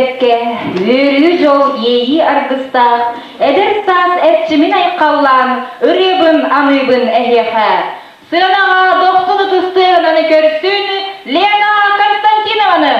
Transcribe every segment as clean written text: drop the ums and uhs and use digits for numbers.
эрэйбэккэ, үөрүү-дьол иэйии аргыстаах, эдэр саас эрчимин айхаллаан, ырыабын аныыбын эһиэхэ. Сыанаҕа дохсун ытыс тыаһынан көрсүн Лена Константинованы!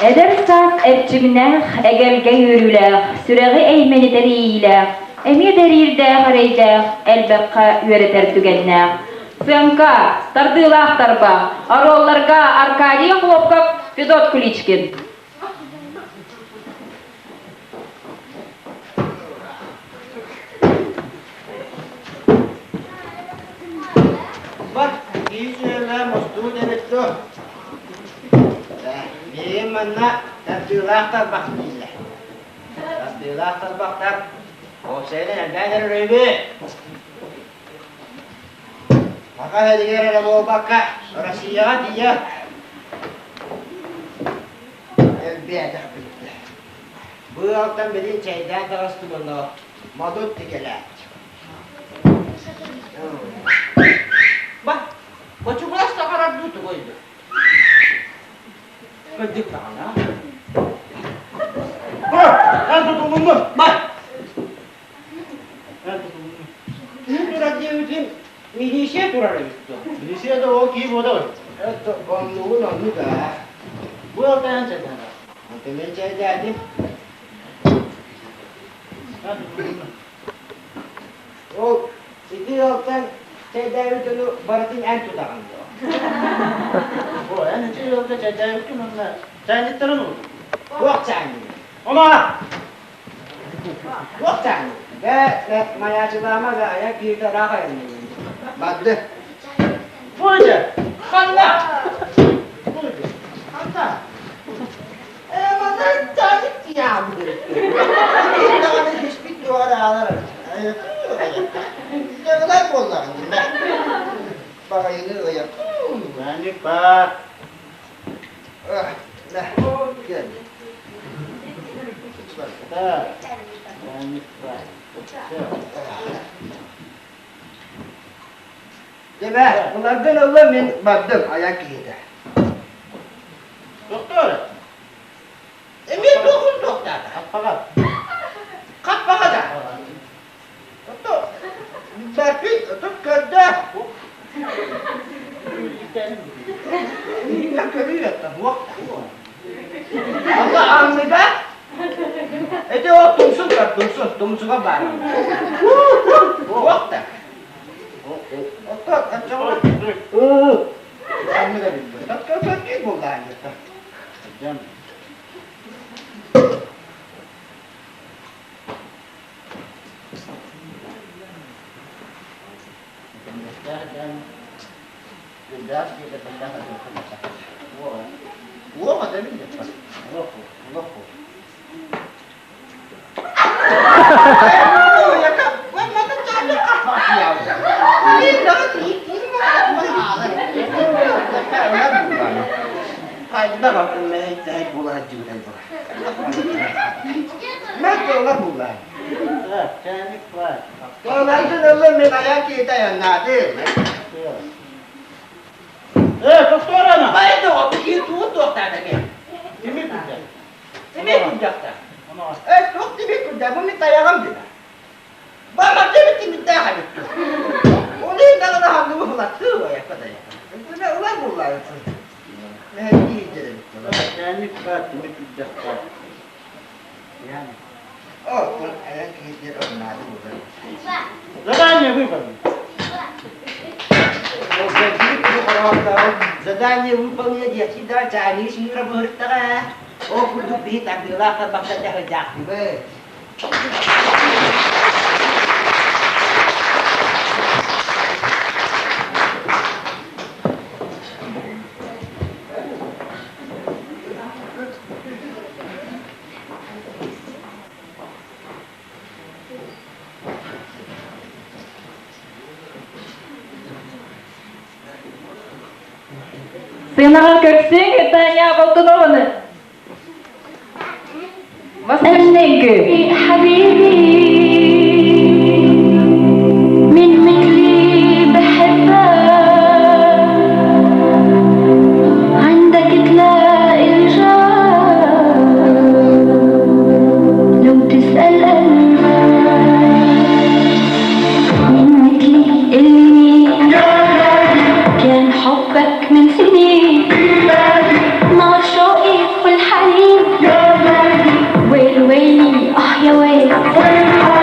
Эдэр саас эрчимнээх, эгэлгэ үөрүүлээх, сүрэҕи эймэнитэр иэйиилээх, эмиэ да эриирдээх-эрэйдээх, элбэххэ үөрэтэр түгэннээх. Сыаҥка, тардыылаах тарбах, оруолларга Аркадий Охлопков, Федот Куличкин. Бар, киһи сүөмэ мустуу эбит дуо? Миигин манна тардыылаах тарбах дииллэр. Тардыылаах тарбахтар. Уопсайынан элбээн эрэр үһү. Саха сиригэр эрэ буолбакка, Россияҕа тиийэ элбээтэхпит. Бу ыалтан билин чэйдээн таҕыстым онно модут тикэлээт. Ба, бочугурас саҕарар дуу тугуй дуу? Кырдьык даҕаны, Эн тутулуннун! Бар! Эн тутулуннун. Киһи турар диэбитин милиция турар эбит дуо? Милиция да ол киһи буода Это оннугун оннук аа. Бу алтайан чайдаата. Антон чайдаатым. Эн тутулуннун. Ол ити ыалтан чэйдээбит дьону барытын эн тутаҕын дуо? О, эн ити ыалга чэйдээбиккин уонна чайниктарын угут. Туох чайник? Ома! Туох чайник? Бэ, майаачылаама да айа киһитэ ыраах айанныыбын. Барды. Бу дьэ, ханна? Бу дьэ, ханна? Ээ, манна чайник тиийэҕин. Даҕаны түспүт дуоҕар аалар. Дьаҕылай буоллаҕын дии. Баҕайыны ыйар. Чайник баар. Кел. Чайник баар. Дьэ, ыларгын ылла мин бардым айан киһитэ. Доктор, Эмиэ туохун туохтаата? хаппаҕа. Хаппаҕа да. Ото билбэппин, отут көрдө. Миигин көрүү этэ, уох. Ама анныга Ити ол тумсун көр, тумсун, тумсуга баар. Уох да. Ото оччоҕо анныга билбэт. Көрдүү буоллаан Дьон. Ээ, тохтоор Кими күрдэ? Чайник баар, кими күрдэххэ. Задание выполнено. Задание выполнено диэхси да чааныы сүүрэ быһыртаҕа ол курдук биһи тардыылаах тарбахтар дэһырдьаахтыбыт. Сыанаҕа көрсүҥ Таня Болтунованы. Восточный حبيبي من مثلي بحبك عندك تلاقي الجواب لو تسأل قلبك من مثلي اللي كان حبك من سنين نار شوقي والحنين ويل ويلي اه يا ويل.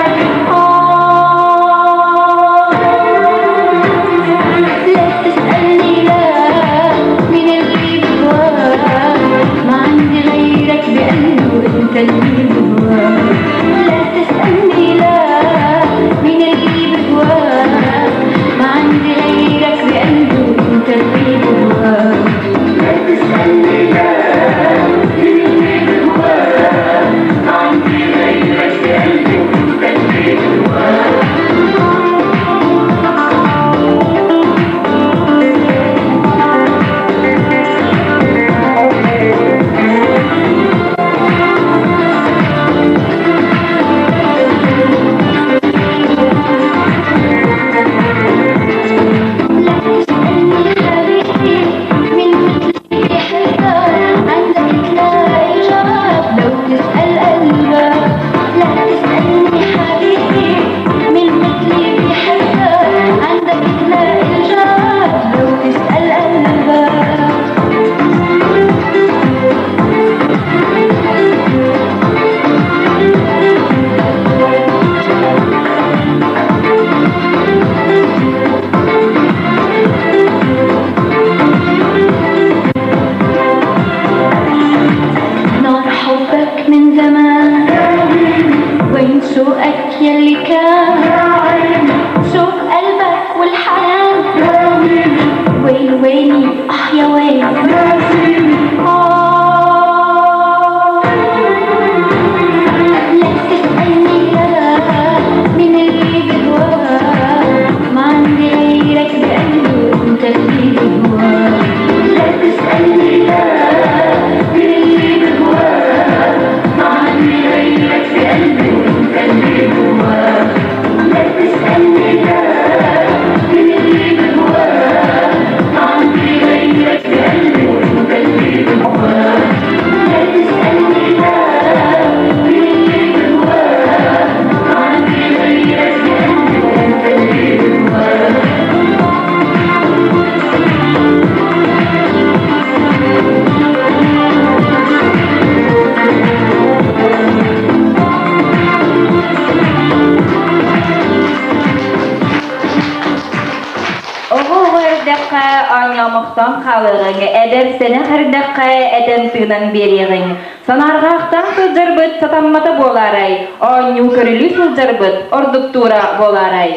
буолуоҕуҥ, эдэр сэнэх эрдэххэ этэн тыынан биэриэҕиҥ. Санаарҕаахтаан сылдьарбыт сатаммата буолаарай, оонньуу көрүлүү сылдьарбыт ордуктуура буолаарай.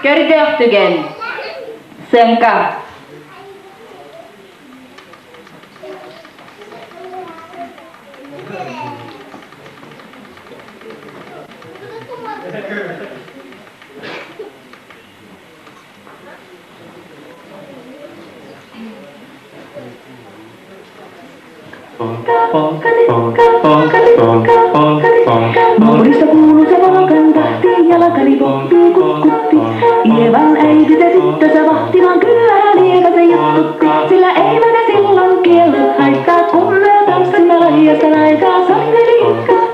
Көрдөөх түгэн. Сыаҥка. Muurissa kuului se vakan tahti, jalkani pohtii kutkutti. Ievan äiti se tyttönsä vahti, vaan kyllähän Ieva se juttutti. Sillä ei meitä silloin kiellot haittaa, kun me tanssimme lahiasta laitaa. Salleli,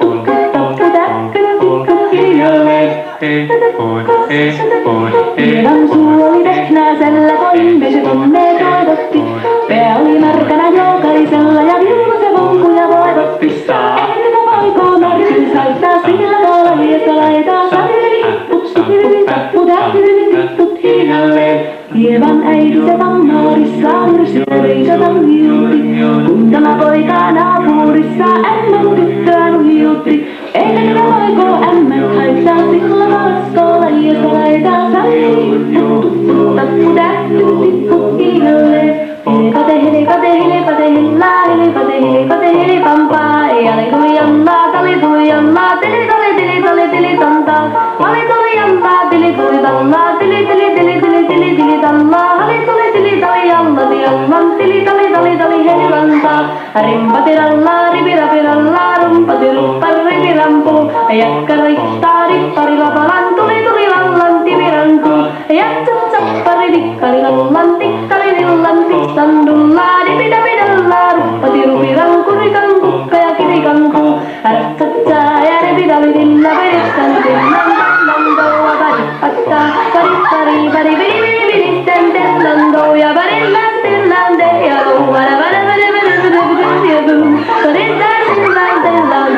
tukka, tappu, täppy, tikka, hiljalleen. Ievan suu oli vehnäisellä, voimme se onnea toivotti. Pää oli märkänä jokaisella ja viulu se vonkuja voivotti. Ei tätä voikoo märkyys haittaa, sillä laajasta laitaa. Salleli, tipput, tappu, täppy, tipput, hiljalleen. Ievan äiti se tammaarissa virsiä veisata hiutti. Kun tämä poika naapurissa ämmän tyttöä nuhiutti. Eikä tätä voiko ämmät haittaa, sillä valaskoo laajasta laitaa. Salleli, tipput, tappu, täppy, tipput, hiljalleen. Hilipate, hilipate, hilipate, hilla, hilipate, hilipate, hilipampa. Jali tuli jalla, tali tuli jalla, tili tali tili tali tili tanta. Ali tuli jalla, tili tuli talla, tili tili tili tili tili tili talla. Ali tuli tili tali jalla, ti tili tali tali tali helilanta. Rimpatiralla, ripirapiralla, rumpatiruppa, ripirampu. Jakkaroittaa, ripparilapalan, tuli tuli lallan, tipiranku. Jatsatsappa, rivikkalilallan, tikkalilillan, tiksandulla, dipidapidalla, ruppatirupiranku, rikankukka ja kirikanku. Ratsatsa ja ripidalidilla, piristantillan, paripatta, parippari, pari, piri, piri, piristen, tellando, ja parillan, tillan, ja vara, vara, vara, vara, vara, vara, ja bum, parillan, tillan, tellan,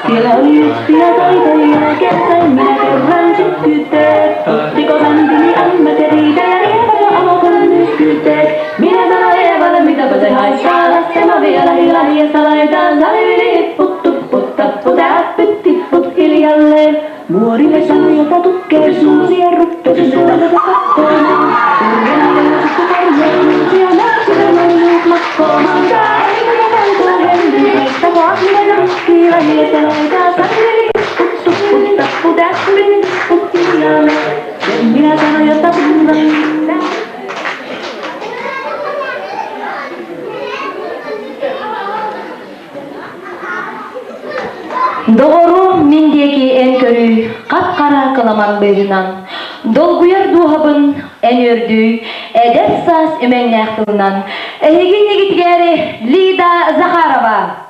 Siellä oli yksi ja toinen kesän, minä kerran sytkytteet. Ottiko säntini ämmät ja Riita ja Eeva ja alokon nyskytteet. Minä sanoin Eevalle, mitäpä se haittaa, laskema vielä hilahiasta laitaan. Salivili, hipput, tupput, tappu, täppyt, tipput hiljalleen. Muorimme sanoi, että tukkee suusia ruppesi suolata pakkoimaan. Turjan ja lapsille muut makkoomaan. Ei tätä voikoo hellyn, että kahvia rukkii lahiasta laitaa. Salivili, hipput, tupput, tappu, täppyt, tipput hiljalleen. Sen minä sanoin, jotta Доҕорум мин диэки эн көрүү, хап-хара кыламан быыһынан, долгуйар дууһабын эн үөрдүү, эдэр саас имэҥнээх тылынан, эһиги иннигитигэр Лида Захарова.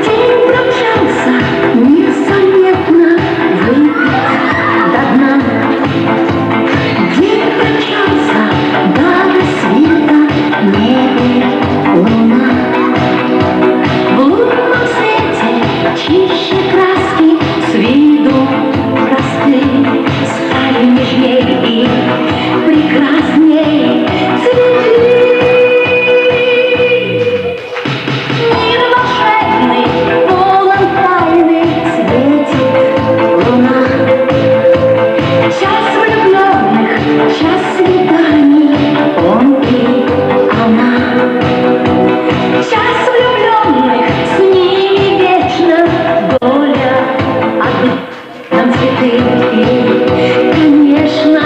День промчался незаметно, выпит до дна. День промчался до рассвета, небе луна. В лунном свете чище краски с виду просты стали нежней и прекрасней цветы. Мир волшебный, полон тайны, светит луна. Час влюбленных, час свиданий, он и она. Час влюбленных, с ними вечно доля одна. Нам цветы и, конечно,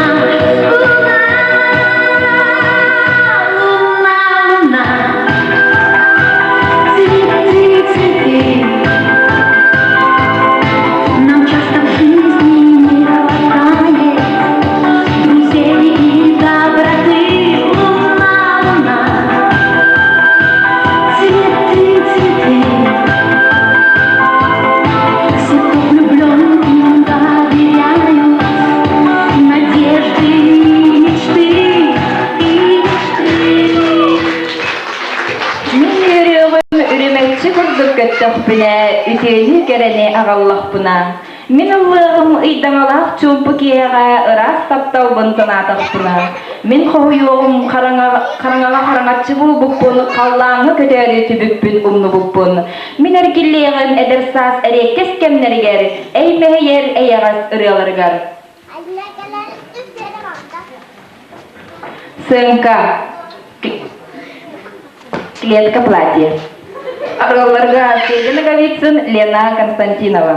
луна, луна, луна. Цветы, цветы. Нам часто в жизни не хватает друзей и доброты. Луна, луна, цветы, цветы. Все, кто влюблен, им доверяют надежды и мечты, и мечты. Мин үөрүөҕүм үрүмэччи курдук көттөхпүнэ, үтүөнү кэрэни аҕаллахпына, мин ыллыаҕым ыйдаҥалаах чуумпу киэһэҕэ ыраас тапталбын санаатахпына, мин хоһуйуоҕум хараҥаҕа хараҥаччы буолбуппун, халлааҥҥа көтөөрү түбүкпүн умнубуппун, мин эргиллиэҕим эдэр саас эриэккэс кэмнэригэр, эймэһийэр эйэҕэс ырыаларыгар. Сыаҥка Клетка платье. Арыалларга Федя Ноговицын, Лена Константинова.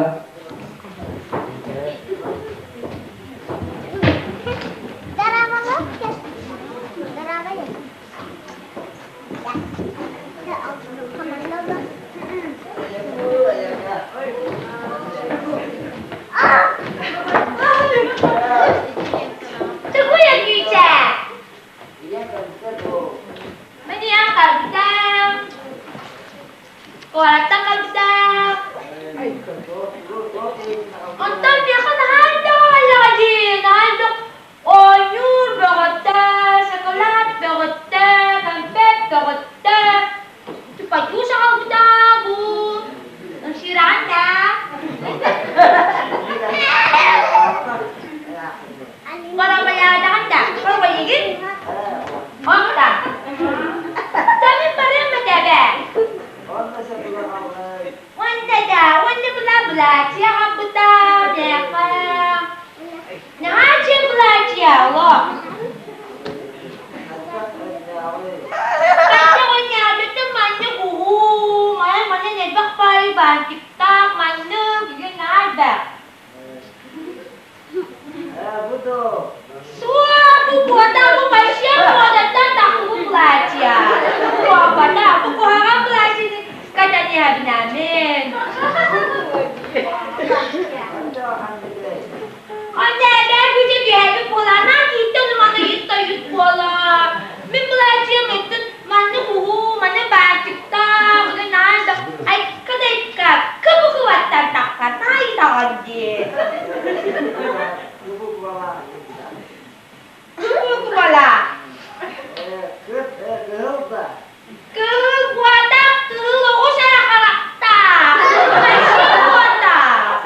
Тугуй Нүүчэ? Мин калбитам. Куораттан калбитам. Онтон миэхэ наһаа элбэх дии, наһаа элбэх оонньуур бөҕөттө, шоколад бөҕөттө, кэмпиэт бөҕөттө. Тупайдуу саҕалбыта бу. Ымсыыраҕын да? Барабайаадаҕын да, барабайыгын? Онта. Тамин барыам этэ Уонна да, уонна бла-бла, чиаҕамбыта, мээхэ. Наһаа чиэ былаачыйа, олох. Хайдах оонньообутум маннык уһуу, манан манан элбэх баайы баантиктаах, маннык, бүгүн наһаа элбэх. Суох, бу куота, бу вообще куотаттан тахсыбыт платье. Куопата, бу куһаҕан платьены катаньябинамин. Онно эбээ бүтэ түһэбит буолаана кииттэн маны йытта-йыт буола. Мин платьем ыттын маннык уһуу, маны баантиктаах, ыгын наһаа да айка да айка, кыбы-кыбаттан тахсар, наайдаҕын дии. Кыбы-кубала. Кыһыл куотах, кыһыл оҕус эрэ харахтаах. Вообще куотах.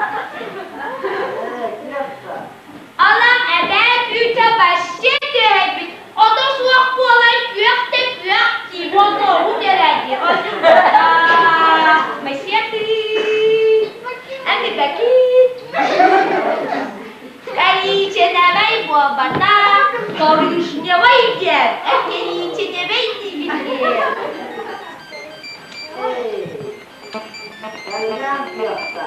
Алам эбээ күүтэ вообще түһэрбит. Ото суох буолан күөх тэппит. Халлаан күөхтэ.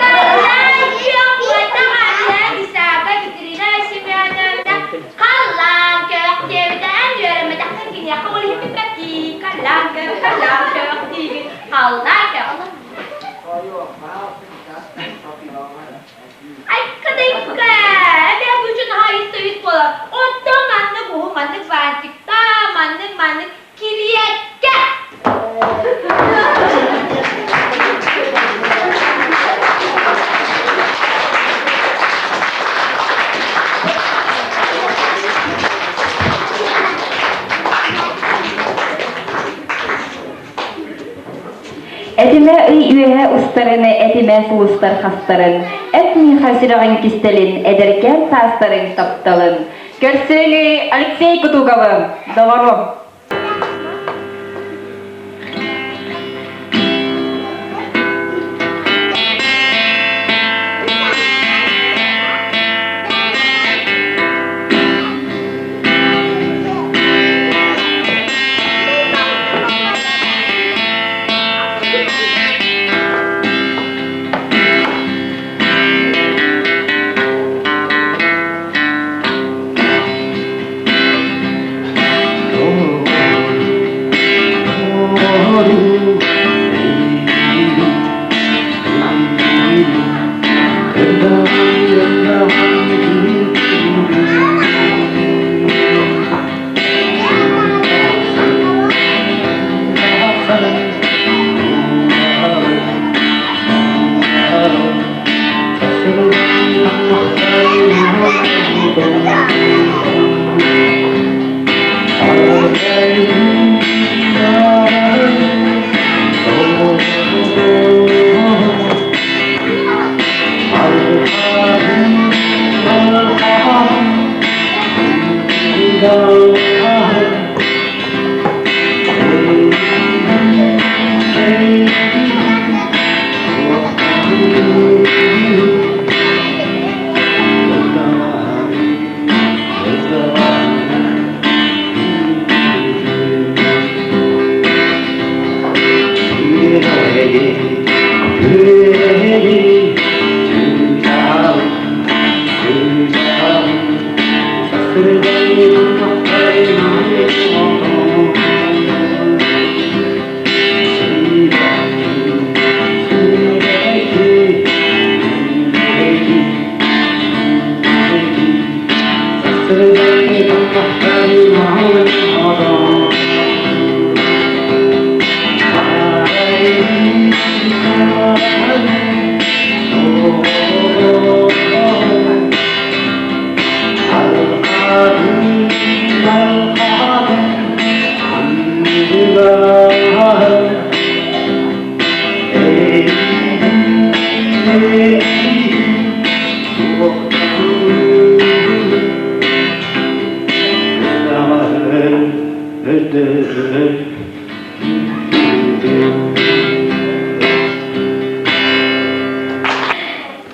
Халлаан күөх буолбатах Ася Исаака Катерина Семеновна халлаан күөх диэбитэ эн үөрэммэтэххин киниэхэ ол иһин билбэттии халлаан күөх халлаан күөх диигин халлаан күөх Айка-дайка, эбээ күчүн аһайыт буолар. Оттон маннык уһун маннык баантиктаа, маннык маннык килиэккэ. Этимэ ый үөһэ устарын, этимэ сулустар хастарын, эт миэхэ сүрэҕиҥ кистэлин, эдэркээн саастарыҥ тапталын. Көрсүөнү Алексей Кутуговы, доҕорум.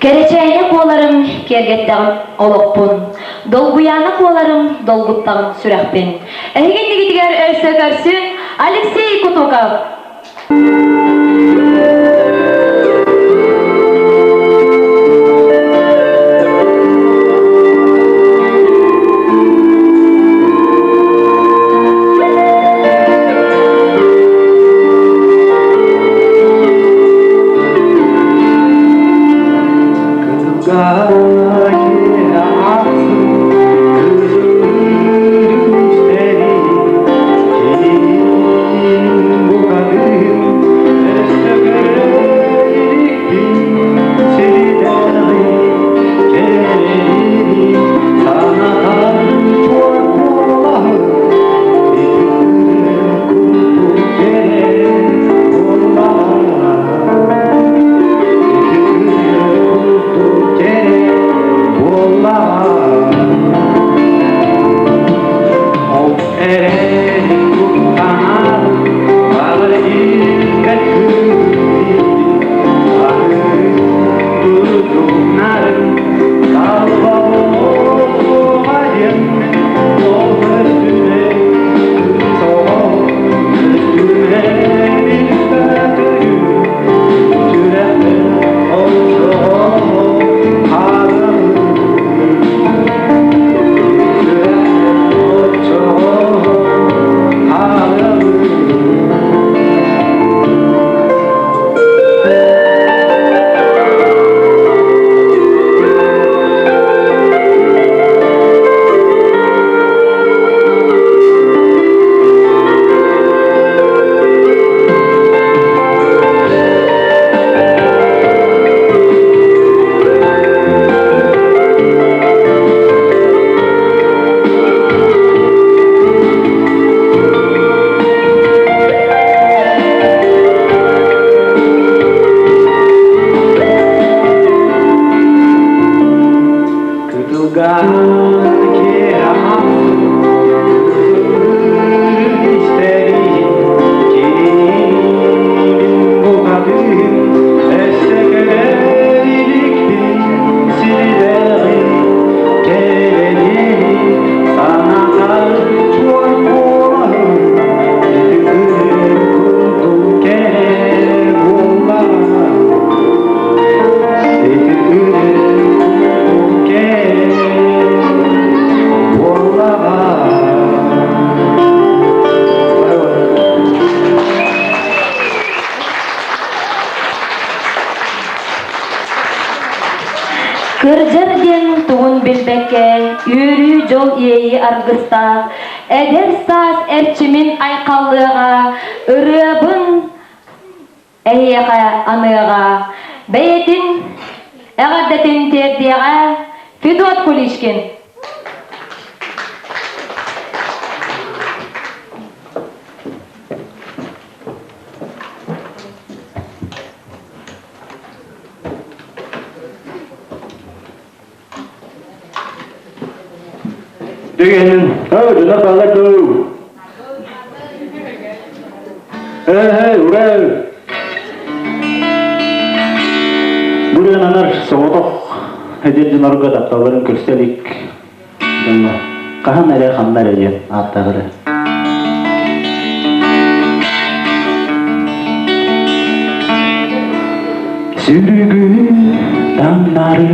Кэрэчээнэ куоларым киэргэттэҕим олохпун, долгуйаана куоларым долгуттаҕым сүрэхпин. Эһиги иннигитигэр өссө көрсүн Алексей Кутуков! Кырдьар диэн тугун билбэккэ, үөрүү дьол иэйии аргыстаах, эдэр саас эрчимин айхаллыаҕа, ырыабын эһиэхэ аныаҕа, бэйэтин эҕэрдэтин тиэрдиэҕэ Федот Куличкин. Дегенин, дьоно баалар дуу. Эй, ура! Бурен анар соҕотох эдэр дьонорго тапталларын көрсө илик дьоҥҥо хаһан эрэ ханна эрэ диэн ааттаахыры. Сүрүгү таҥнары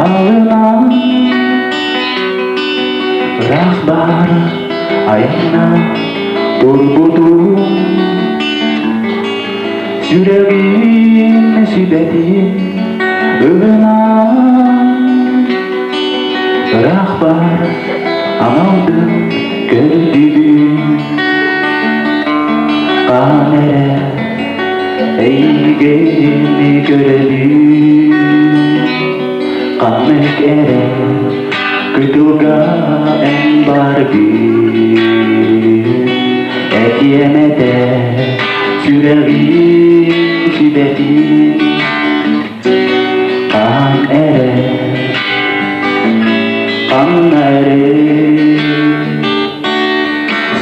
алынан ыраах баар айанна турбутум сүрэҕим сүбэтин ылынан ыраах баар аналбын көрдүбүн хаан эрэ эйигин көрөбүн ханнык эрэ кытылга эн баргын этиэм этэ сүрэҕим сүбэтин хаан эрэ ханна эрэ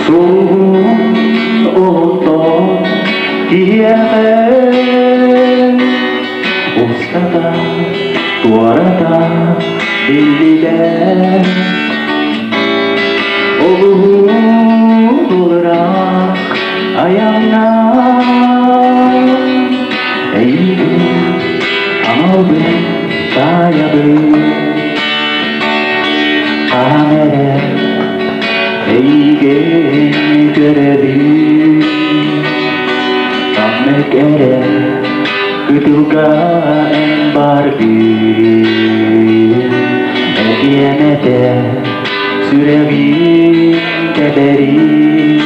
Суругун онтон киһиэхэ устата туората биллибэт олуһун ыраах айаҥҥа эйигин аналбын таайабын хаһан эрэ Эйигин көрөбүн, ханнык эрэ кытылга эн баргын. Этиэм этэ сүрэҕим тэбэрин,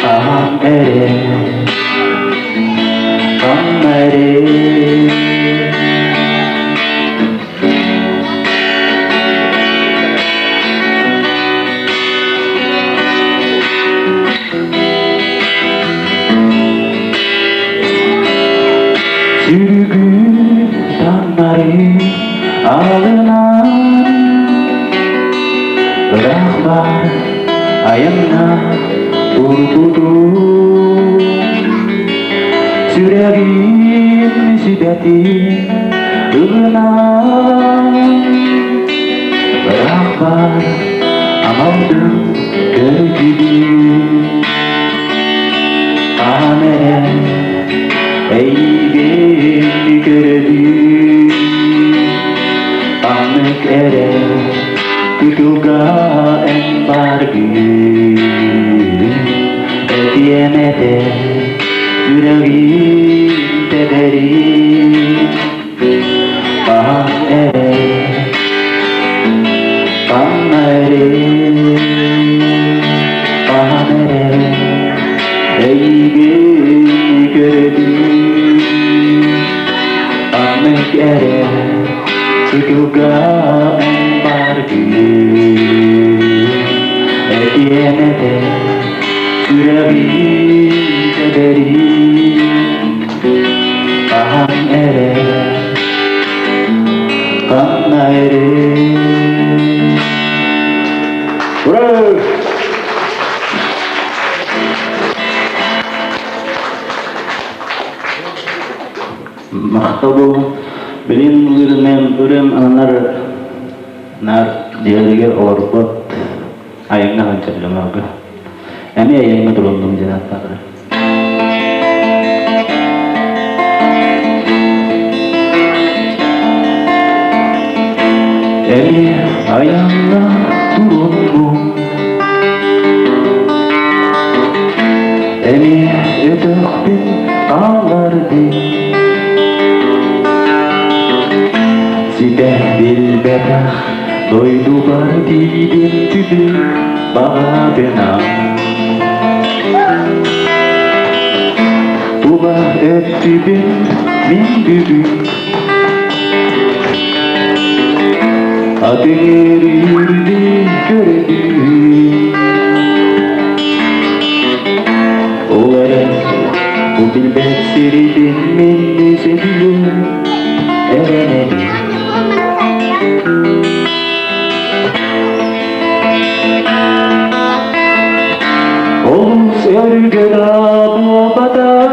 хаһан эрэ, ханна эрэ. Сүргүн таҥнары алынан ыраах бар айанна турбутум сүрэҕим сүбэтин Ылынан ыраахпар аналдым көрдүбүт хаһан эрэ эйигин көрөбүн ханнык эрэ кытылга эн бааргын этиэм этэ сүрэҕим тэбэрин Хаһан эрэ, ханна эрэ, хаһан эрэ эйигин көрөбүн ханнык эрэ кытылга эн бааргын этиэм этэ сүрэҕим тэбэрин Хаһан эрэ, ханна эрэ. Ура! Махтал Билин ырымен ырым ананар нар диэригэр олорбот айыҥҥа сылдьар дьоннорго. Эмиэ айыҥҥа туруннум диэн ааттаатылар. Эмиэ айаҥҥа туруннум Эмиэ өтөхпүн хааллардым. Билдэ билбэтэх дойдубар тиийдим түбүк баҕатынан. Тула өттүбүн мин бүгүн Атыҥырыырдыы көрөбүн. Ол эрэн бу билбэт сирбин мин сөбүлүүр эрэнэбин. Олус өргө да буолбатар,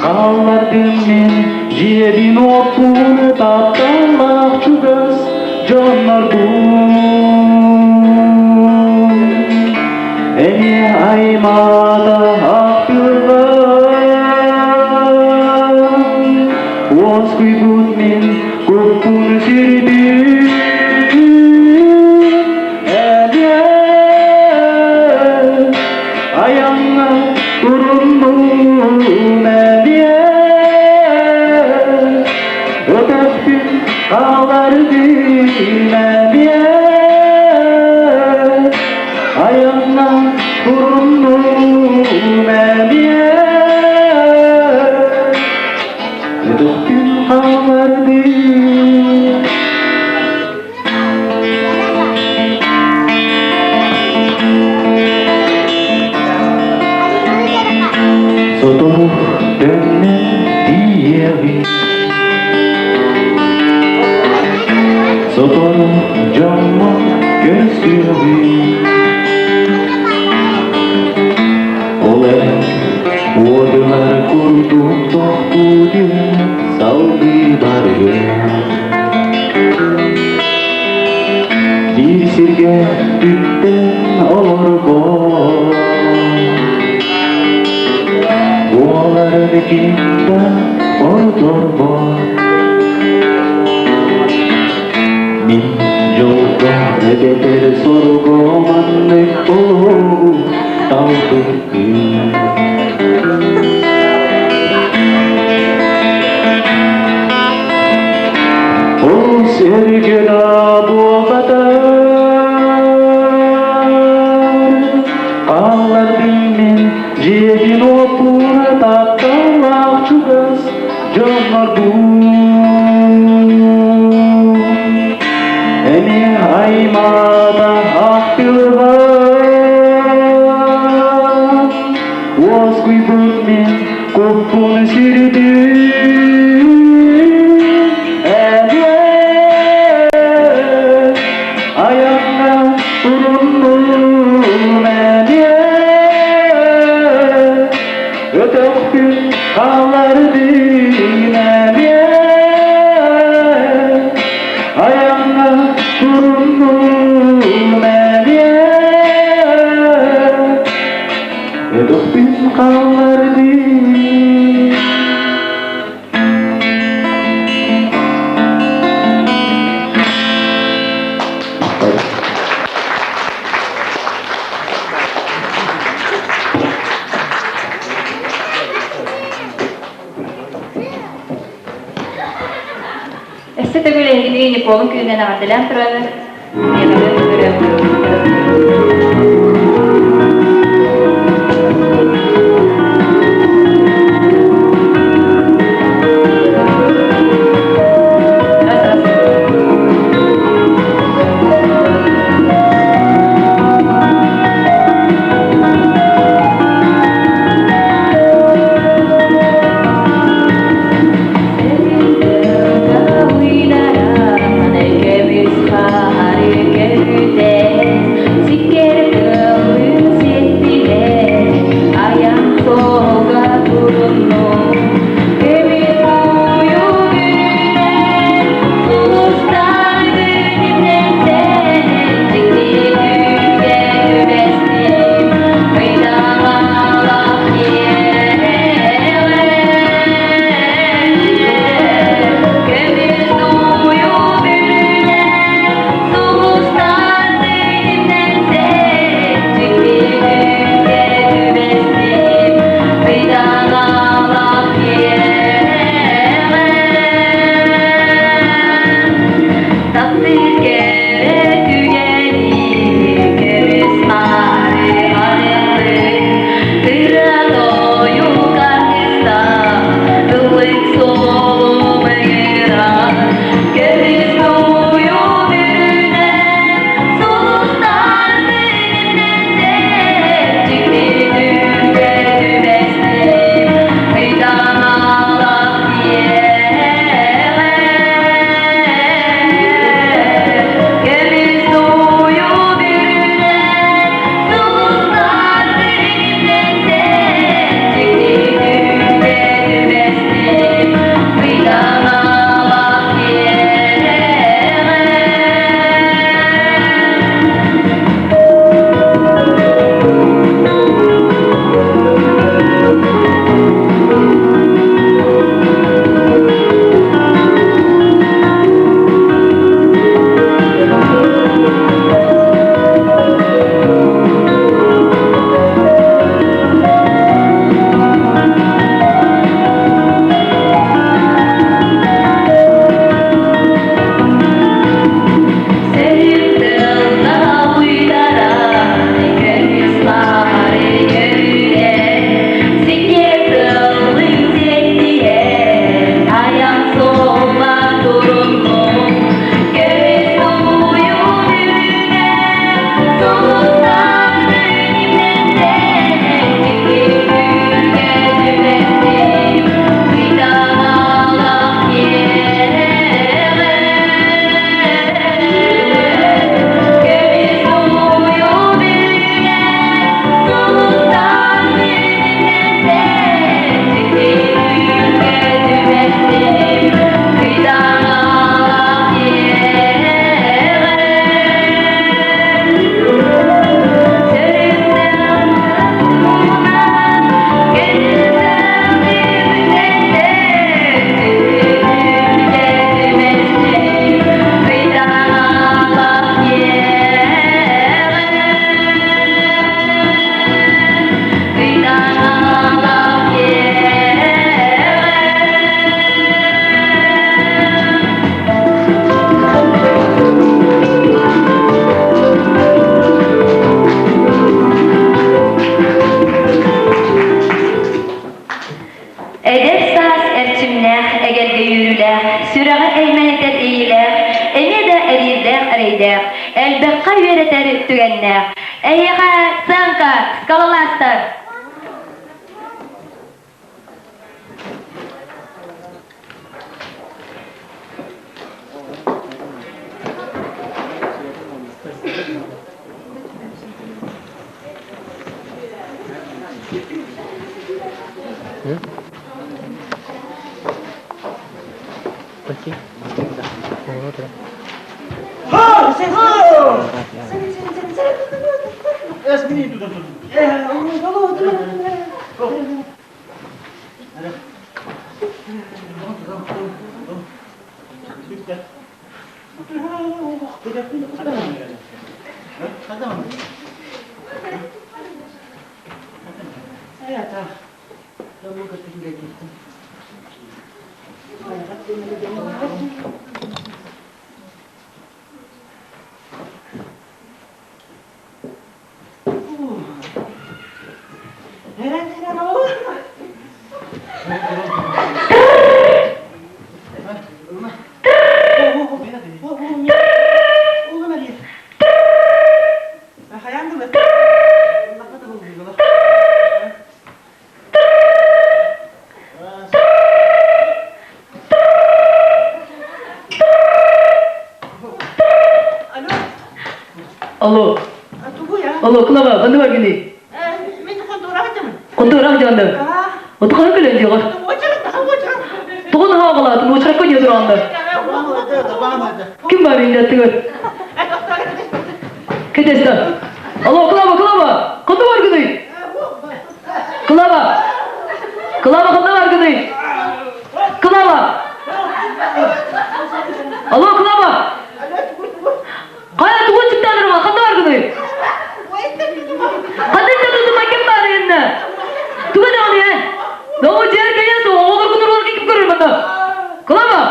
хааллардым мин дьиэбин-уоппун тапталлаах чугас дьоннорбун. Эмиэ аймаата ахтыллан, уоскуйбут мин куппун сүрбүн. Эмиэ айаҥҥа туруннум эмиэ, өтөхпүн хаалардым эмиэ. Айанна туруннум эмиэ, өтөхпүн хаалардым. Сотору төннөн тиийэбин, сотору дьоммун көрсүөбүн. Ол эрэн уодуһар курдук тохтуу түһэн салгыы барыам. Биир сиргэ түптэн олорбот, буоларын ким да ордорбот. Мин дьолго эбэтэр сорго маннык олоҕу талбыппын. Ол сэргэ да буолбатар, хааллардым мин дьиэбин-уоппун тапталлаах чугас дьоннорбун. Эмиэ аймаата ахтылҕан, уоскуйбут мин куппун сүрдүм. Эмиэ айаҥҥа туруннум эмиэ, өтөхпүн хааллардым эмиэ, айаҥҥа туруннум эмиэ, өтөхпүн хааллардым. Өссө төгүл эһигини Николун күнүнэн эҕэрдэлээн турабын. Миэхэ көрүөм. үчүгэйдээх, элбэххэ үөрэтэр түгэннээх. Эһиэхэ сценка, скалолазтар! Алло. Алло, Клава, ханна баргыный? Контура дьонно. Оту хаһан кэлэн диэҕэр? Тоҕо наһаа аҕалаатын, уочаракка диэ турааннар. Ким бар инде аттыгар? Кэтэстэ. Алло, Клава, Клава, ханна баргыный? Клава! Клава ханна баргыный? Клава! Алло, Клава! Хайа тугун чыктаанырма, ханна баргыный? Ханна тутума ким бар инна? Туга даҕаны эн? Доҕу дьиэр кэлиэ суох, оҕолоргун уруолга ким көрөр манна? Клава!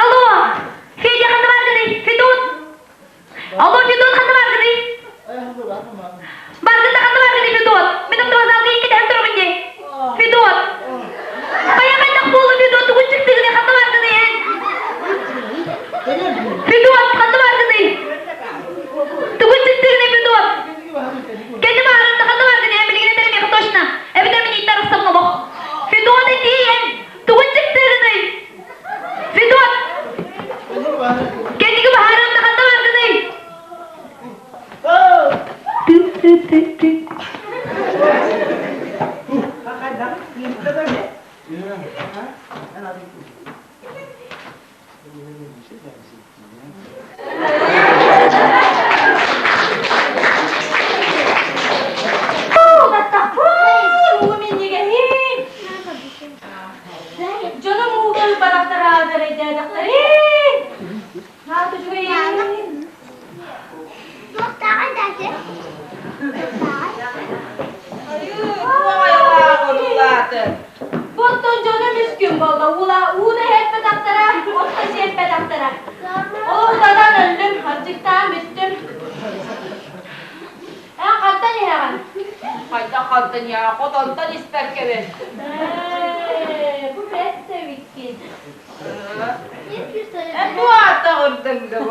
Алло! Федя ханна баргыный? Федот! Алло, Федот ханна баргыный? Баргында ханна баргыный, Федот? Мин оптовозалга иккитэһэн турабын дии. Федот! Хайа хайдах буолла Федот? Тугун чыктыгыный ханна баргыный эн? Федот, ханна баргыный? Тугун чыктыгыный Федот? Кэнни баарында ханна баргыный эн билигин этэрим миэхэ точно. Эбэтэр мин ииттэр охсобун олох. Федот этиий эн! Тугун чыктыгыный? Федот! Кэнники баһаарым да ханна баргыный? Ты-ты-ты-ты. Дьонум ууга ылбатахтара эрэйдээтэхтэрин. Наата үчүгэйин. Оттон дьонум үс күн буолла. Уула ууну иһэппэтэхтэрэ, отто сиэппэтэхтэрэ. Ол утатан өллүм, аччыктаан бүттүм. Эн хантан иһэҕин? Хайдах хантан иһэҕин? Хотонтон испэккэбин. Ээ, бу бэрт да эбиккин. Эн бу ааттаҕырдыҥ да бу.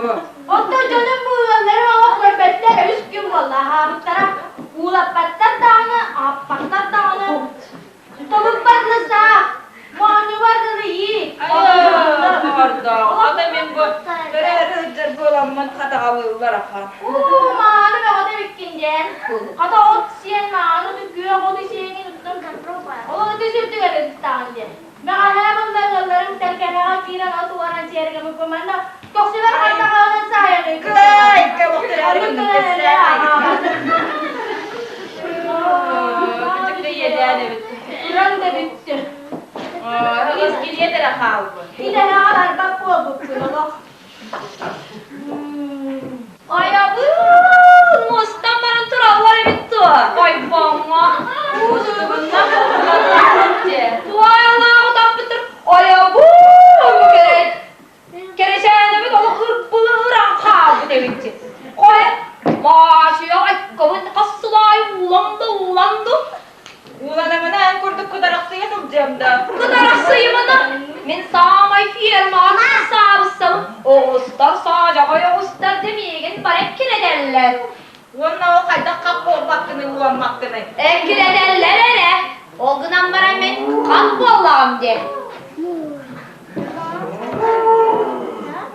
Оттон дьонум бу ыаллары олох көрбөттөр, үс күн буолла аһаабыттара. Уулаппаттар даҕаны, аһаппаттар даҕаны. Тобукпар дылы саах, моонньубар дылы иик. Ордоох, ата мин бу төрөөрү сылдьар буоламмын хатаҕалыыллар ахан. Уу, мааны бөҕөтө эбиккин диэн. Хата от сиэн мааны күөх оту сиэҥин уттан ол оту сүрдүгэр ыттаҕын диэн. Бэҕэһээ булла ыалларым тэлгэһэҕэ киирэн от уоран сиэргэ букуманна көхсүбэр хайдах аҕынан саайан Кыай, кабыктырары Кытыкты иэдээн эбит. Туран да бүттүм. Искилиэт эрэ хаалбыт. Идэһэҕэ барбат буолбуппун олох. Айабыын, мустан баран тураллар эбит дуо? Ойбоҥҥо уусугунна Туойалаах утаппытыр айабыын кэрэ кэрэчээнэбит олох ырбылыыран хаалбыт эбит Хойа Маачуйа айкабын хас сылаай ууланды ууланды Ууланамына эн курдук кытарахсыйа сылдьыам да. Кытарахсыйымына мин саамай фермаҕа саабыссабын оҕустар саадьаҕай оҕустар да миигин бары эккирэтэллэр. Уонна ол хайдах хап буолбаккыный ууламмаккыный? Эккирэтэллэр эрэ. Ол гынан баран мин хат буоллаҕым диэн.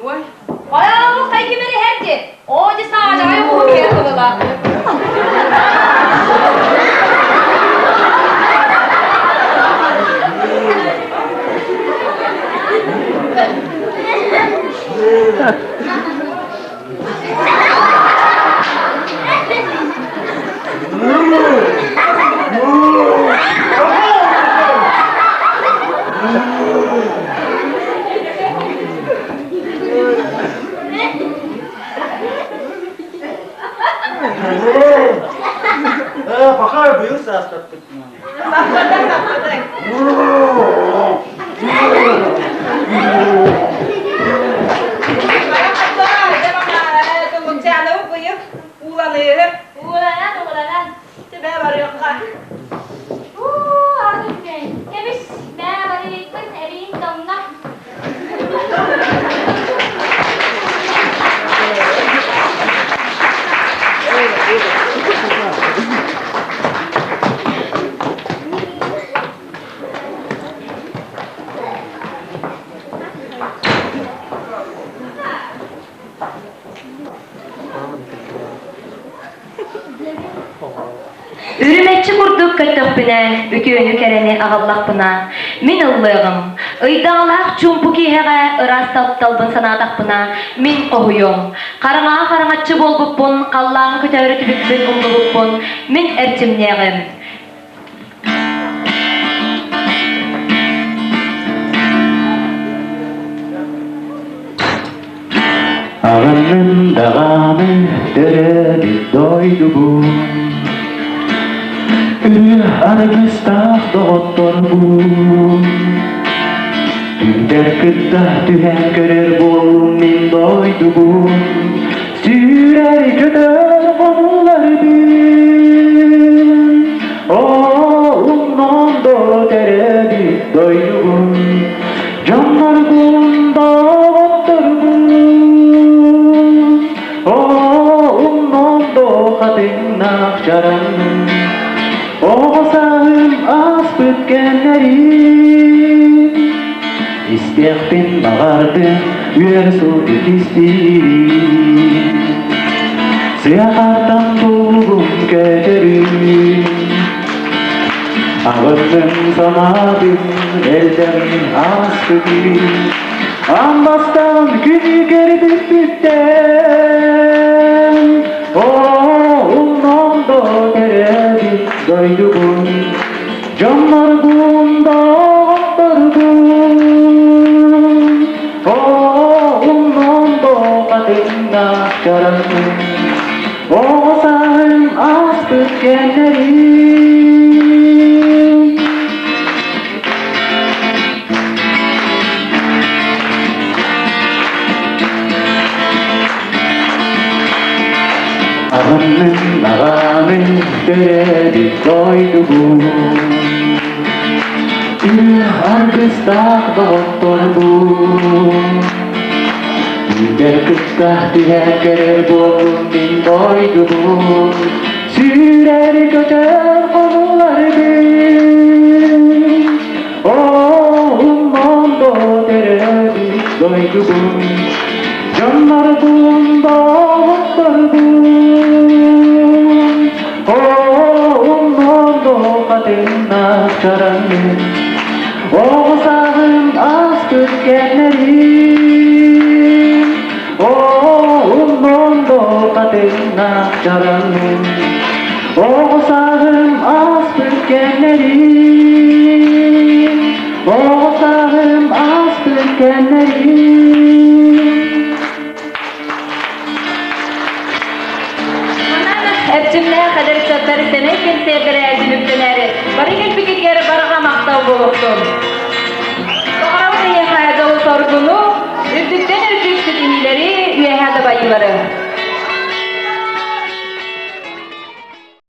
Ой. Айаа, хайки бэриһэр дии. Оо, дьэ саадьаҕай оҕуһу киэр кыбыла. Пока быйыл саастаппыт. Саппатыҥ, саппатыҥ. Туллукчаанабы быйыл ууланыыһы. Ууланан, ууланан. Түбэ барыахха. Уу, ардык Кэбис, мээ барыйыкпын эбиин тоҥно. Үрүмэччи курдук көттөхпүнэ, үтүөнү кэрэни аҕаллахпына, мин ыллыаҕым. Ыйдаҕалаах чуумпу киэһэҕэ ыраас тапталбын санаатахпына, мин хоһуйуом. Хараҥаҕа хараҥаччы буолбуппун, халлааҥҥа көтөөрү түбүкпүн умнубуппун, мин эрчимниэҕим. Аҕынным даҕаны төрөөбүт дойдубун, Үрүө аргыстаах доҕотторбун. Түндэр кытта түһэн көрөр буоллум мин дойдубун, Сүүрэр көтөр хонууларбын. Оо, умнуом дуо төрөөбүт дойдубун, Дьонноргун, доҕотторгун, Оо, умнуом дуо хатыҥнаах чараҥын, Оҕо сааһым ааспыт кэмнэрин, Истиэхпин баҕардым үөр сылгы кистиирин, Сыахартан туллугум көтөрүн. Аҕынным санаатын элбэҕин ааспытын, Аан бастаан күнү көрбүппүттэн, Оо, умнуом дуо төрөөбүт дойдубун, Дьоннорбун, доҕотторбун, Оо, умнуом дуо хатыҥнаах чараҥын, Оҕо сааһым ааспыт кэмнэрин. Аҕынным аҕааны төрөөбүт дойдубун, Үөх аргыстаах доҕотторбун. Үүтэр кытта түһэн көрөр буоллум мин дойдубун, Сүүрэр көтөр хонууларбын. Оо, умнуом дуо төрөөбүт дойдубун, Дьоннорбун, доҕотторбун. Оо, умнуом дуо хатыҥнаах чараҥын, Оҕо сааһым ааспыт кэмнэрин. Оо, умнуом дуо хатыҥнаах чараҥын, Оҕо сааһым ааспыт кэмнэрин. Оҕо сааһым ааспыт кэмнэрин. буолуохтун! Баҕарабыт эйиэхэ дьолу-соргуну, үрдүктэн үрдүк ситиһиилэри, үөһээ дабайыылары!